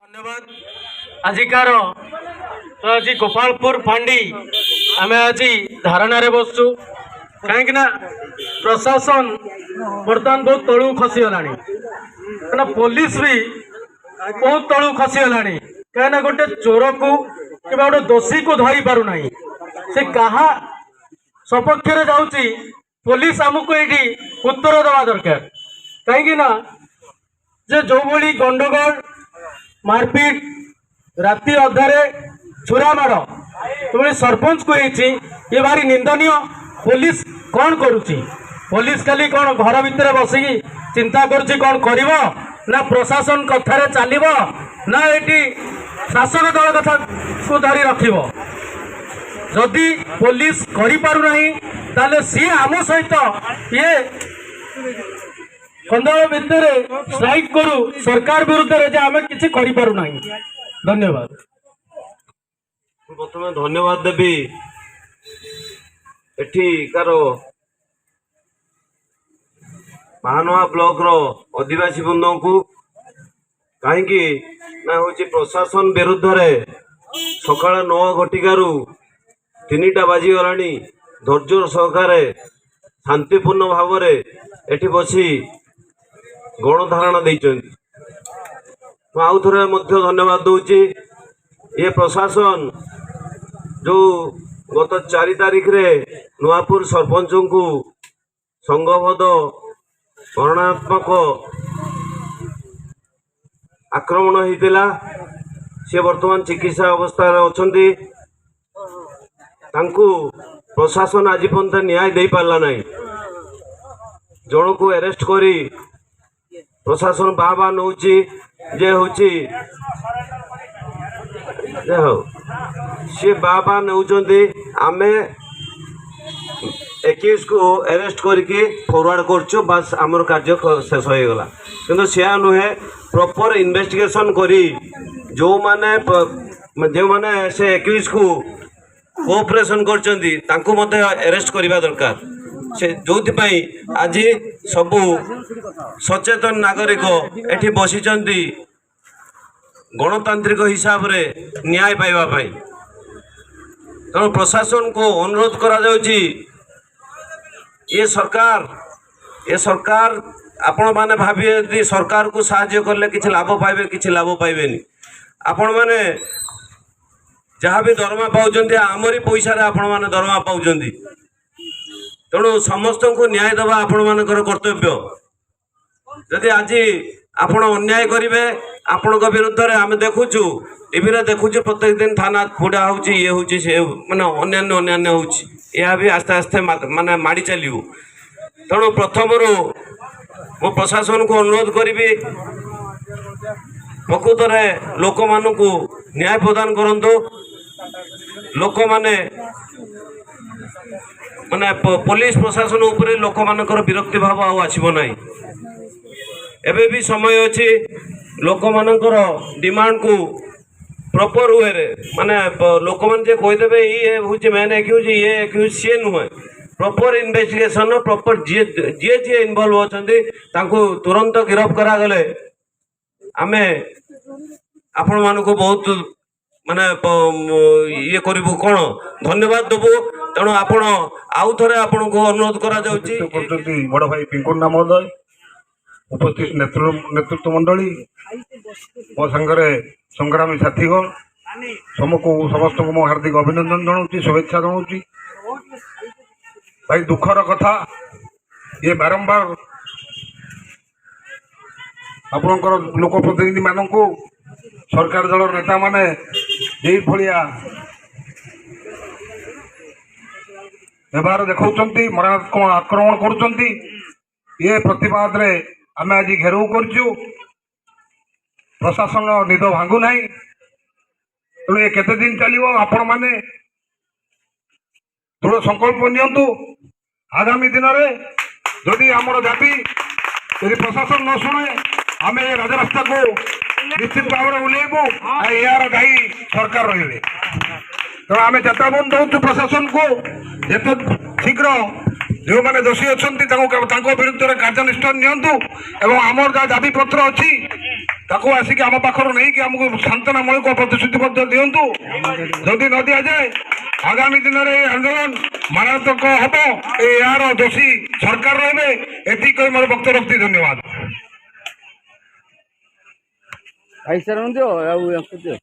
ଧନ୍ୟବାଦ। ଆଜିକାର ଆଜି ଗୋପାଳପୁର ଫାଣ୍ଡି ଆମେ ଆଜି ଧାରଣାରେ ବସୁଛୁ, କାହିଁକି ନା ପ୍ରଶାସନ ବର୍ତ୍ତମାନ ବହୁତ ତଳକୁ ଖସିଗଲାଣି, କାହିଁକିନା ପୋଲିସ ବି ବହୁତ ତଳକୁ ଖସିଗଲାଣି, କାହିଁକିନା ଗୋଟେ ଚୋରକୁ କିମ୍ବା ଗୋଟେ ଦୋଷୀକୁ ଧରି ପାରୁନାହିଁ। ସେ କାହା ସପକ୍ଷରେ ଯାଉଛି? ପୋଲିସ ଆମକୁ ଏଇଠି ଉତ୍ତର ଦେବା ଦରକାର, କାହିଁକି ନା ଯେ ଯେଉଁଭଳି ଗଣ୍ଡଗୋଳ, ମାରପିଟ, ରାତି ଅଧାରେ ଛୁରାମାଡ଼ ଯେଭଳି ସରପଞ୍ଚକୁ ହେଇଛି, ଇଏ ଭାରି ନିନ୍ଦନୀୟ। ପୋଲିସ କ'ଣ କରୁଛି? ପୋଲିସ ଖାଲି କ'ଣ ଘର ଭିତରେ ବସିକି ଚିନ୍ତା କରୁଛି କ'ଣ କରିବ, ନା ପ୍ରଶାସନ କଥାରେ ଚାଲିବ, ନା ଏଠି ଶାସକ ଦଳ କଥାକୁ ଧରି ରଖିବ? ଯଦି ପୋଲିସ କରିପାରୁନାହିଁ, ତାହେଲେ ସିଏ ଆମ ସହିତ ଇଏ କନ୍ଦଳ ଭିତରେ ଷ୍ଟ୍ରାଇକ୍ କରୁ ସରକାର ବିରୁଦ୍ଧରେ ଯେ ଆମେ କିଛି କରିପାରୁନାହିଁ। ଧନ୍ୟବାଦ। ମୁଁ ପ୍ରଥମେ ଧନ୍ୟବାଦ ଦେବି ଏଠିକାର ବାହାନଗା ବ୍ଲକର ଅଧିବାସୀ ବୃନ୍ଦଙ୍କୁ, କାହିଁକି ନା ହେଉଛି ପ୍ରଶାସନ ବିରୁଦ୍ଧରେ ସକାଳ 9 ଘଟିକାରୁ 3ଟା ବାଜିଗଲାଣି, ଧୈର୍ଯ୍ୟ ସହକାରେ ଶାନ୍ତିପୂର୍ଣ୍ଣ ଭାବରେ ଏଠି ବସି ଗଣଧାରଣା ଦେଇଛନ୍ତି। ମୁଁ ଆଉ ଥରେ ମଧ୍ୟ ଧନ୍ୟବାଦ ଦେଉଛି। ଏ ପ୍ରଶାସନ ଯେଉଁ ଗତ 4 ତାରିଖରେ ନୂଆପୁର ସରପଞ୍ଚଙ୍କୁ ସଂଘବଦ୍ଧ ମରଣାତ୍ମକ ଆକ୍ରମଣ ହେଇଥିଲା, ସେ ବର୍ତ୍ତମାନ ଚିକିତ୍ସା ଅବସ୍ଥାରେ ଅଛନ୍ତି। ତାଙ୍କୁ ପ୍ରଶାସନ ଆଜି ପର୍ଯ୍ୟନ୍ତ ନ୍ୟାୟ ଦେଇପାରିଲା ନାହିଁ। ଜଣକୁ ଆରେଷ୍ଟ କରି ପ୍ରଶାସନ ବା ବା ନେଉଛି ଯେ ହେଉଛି ଯେ ହଉ, ସିଏ ବା ବା ନେଉଛନ୍ତି, ଆମେ 21କୁ ଆରେଷ୍ଟ କରିକି ଫରୱାର୍ଡ଼ କରୁଛୁ, ବାସ୍ ଆମର କାର୍ଯ୍ୟ ଶେଷ ହେଇଗଲା। କିନ୍ତୁ ସେୟା ନୁହେଁ, ପ୍ରପର୍ ଇନଭେଷ୍ଟିଗେସନ୍ କରି ଯେଉଁମାନେ ସେ 21କୁ କୋଅପରେସନ୍ କରିଛନ୍ତି, ତାଙ୍କୁ ମଧ୍ୟ ଆରେଷ୍ଟ କରିବା ଦରକାର। ସେ ଯେଉଁଥିପାଇଁ ଆଜି ସବୁ ସଚେତନ ନାଗରିକ ଏଠି ବସିଛନ୍ତି ଗଣତାନ୍ତ୍ରିକ ହିସାବରେ ନ୍ୟାୟ ପାଇବା ପାଇଁ। ତେଣୁ ପ୍ରଶାସନକୁ ଅନୁରୋଧ କରାଯାଉଛି, ଏ ସରକାର ଆପଣମାନେ ଭାବିବେ ଯଦି ସରକାରକୁ ସାହାଯ୍ୟ କଲେ କିଛି ଲାଭ ପାଇବେ, କିଛି ଲାଭ ପାଇବେନି। ଆପଣମାନେ ଯାହା ବି ଦରମା ପାଉଛନ୍ତି, ଆମରି ପଇସାରେ ଆପଣମାନେ ଦରମା ପାଉଛନ୍ତି। ତେଣୁ ସମସ୍ତଙ୍କୁ ନ୍ୟାୟ ଦେବା ଆପଣମାନଙ୍କର କର୍ତ୍ତବ୍ୟ। ଯଦି ଆଜି ଆପଣ ଅନ୍ୟାୟ କରିବେ, ଆପଣଙ୍କ ବିରୁଦ୍ଧରେ ଆମେ ଦେଖୁଛୁ, ଟିଭିରେ ଦେଖୁଛୁ, ପ୍ରତ୍ୟେକ ଦିନ ଥାନା ପୋଡ଼ା ହେଉଛି, ଇଏ ହେଉଛି, ସେ ମାନେ ଅନ୍ୟାନ୍ୟ ଅନ୍ୟାନ୍ୟ ହେଉଛି, ଏହା ବି ଆସ୍ତେ ଆସ୍ତେ ମାନେ ମାଡ଼ି ଚାଲିବ। ତେଣୁ ପ୍ରଥମରୁ ମୁଁ ପ୍ରଶାସନକୁ ଅନୁରୋଧ କରିବି, ପ୍ରକୃତରେ ଲୋକମାନଙ୍କୁ ନ୍ୟାୟ ପ୍ରଦାନ କରନ୍ତୁ। ଲୋକମାନେ ମାନେ ପୋଲିସ ପ୍ରଶାସନ ଉପରେ ଲୋକମାନଙ୍କର ବିରକ୍ତି ଭାବ ଆଉ ଆସିବ ନାହିଁ। ଏବେ ବି ସମୟ ଅଛି, ଲୋକମାନଙ୍କର ଡିମାଣ୍ଡକୁ ପ୍ରପର ୱେରେ, ମାନେ ଲୋକମାନେ ଯେ କହିଦେବେ ଇଏ ହେଉଛି ମେନ୍ ଆକ୍ୟୁଜ୍, ଇଏ ଆକ୍ୟୁଜ୍, ସିଏ ନୁହେଁ। ପ୍ରପର ଇନଭେଷ୍ଟିଗେସନ, ପ୍ରପର ଯିଏ ଯିଏ ଯିଏ ଇନଭଲ୍ଭ ଅଛନ୍ତି, ତାଙ୍କୁ ତୁରନ୍ତ ଗିରଫ କରାଗଲେ ଆମେ ଆପଣମାନଙ୍କୁ ବହୁତ ମାନେ ଇଏ କରିବୁ, କ'ଣ ଧନ୍ୟବାଦ ଦେବୁ। ତେଣୁ ଆପଣ ଆଉ ଥରେ ଆପଣଙ୍କୁ ଅନୁରୋଧ କରାଯାଉଛି। କରୁଛନ୍ତି ବଡ଼ ଭାଇ ପିଙ୍କୁନା ମହୋଦୟ, ଉପସ୍ଥିତ ନେତୃତ୍ୱ ମଣ୍ଡଳୀ, ମୋ ସାଙ୍ଗରେ ସଂଗ୍ରାମୀ ସାଥୀଗଣ, ସମସ୍ତଙ୍କୁ ମୁଁ ହାର୍ଦ୍ଦିକ ଅଭିନନ୍ଦନ ଜଣାଉଛି, ଶୁଭେଚ୍ଛା ଜଣାଉଛି। ଭାଇ, ଦୁଃଖର କଥା, ଇଏ ବାରମ୍ବାର ଆପଣଙ୍କର ଲୋକପ୍ରତିନିଧିମାନଙ୍କୁ ସରକାର ଦଳର ନେତାମାନେ ଏଇଭଳିଆ ବ୍ୟବହାର ଦେଖାଉଛନ୍ତି, ମରଣାତ୍ମକ ଆକ୍ରମଣ କରୁଛନ୍ତି, ଏ ପ୍ରତିବାଦରେ ଆମେ ଆଜି ଘେରାଉ କରିଛୁ। ପ୍ରଶାସନ ନିଦ ଭାଙ୍ଗୁନାହିଁ। ତେଣୁ ଏ କେତେ ଦିନ ଚାଲିବ? ଆପଣମାନେ ଦୃଢ଼ ସଂକଳ୍ପ ନିଅନ୍ତୁ। ଆଗାମୀ ଦିନରେ ଯଦି ଆମର ଦାବି ଯଦି ପ୍ରଶାସନ ନ ଶୁଣେ, ଆମେ ଏ ରାଜରାସ୍ତାକୁ ନିଶ୍ଚିତ ଭାବରେ ଓହ୍ଲେଇବୁ, ଆଉ ଏହାର ଦାୟୀ ସରକାର ରହିବେ। ତେଣୁ ଆମେ ଚେତାବନୀ ଦେଉଛୁ ପ୍ରଶାସନକୁ, ଯେତେ ଶୀଘ୍ର ଯେଉଁମାନେ ଦୋଷୀ ଅଛନ୍ତି ତାଙ୍କୁ ତାଙ୍କ ବିରୁଦ୍ଧରେ କାର୍ଯ୍ୟାନୁଷ୍ଠାନ ନିଅନ୍ତୁ ଏବଂ ଆମର ଯାହା ଦାବିପତ୍ର ଅଛି ତାକୁ ଆସିକି ଆମ ପାଖରୁ ନେଇକି ଆମକୁ ସାନ୍ତ୍ୱନାମୂଳକ ପ୍ରତିଶ୍ରୁତି ମଧ୍ୟ ଦିଅନ୍ତୁ। ଯଦି ନ ଦିଆଯାଏ, ଆଗାମୀ ଦିନରେ ଏ ଆନ୍ଦୋଳନ ମାରାତ୍ମକ ହେବ। ଏହାର ଦୋଷୀ ସରକାର ରହିବେ। ଏତିକି କହି ମୋର ବକ୍ତବ୍ୟ ରଖୁଛି। ଧନ୍ୟବାଦ। ଭାଇ ସାର୍ ଦିଅ ଆଉ ୟାଙ୍କୁ ଦିଅ।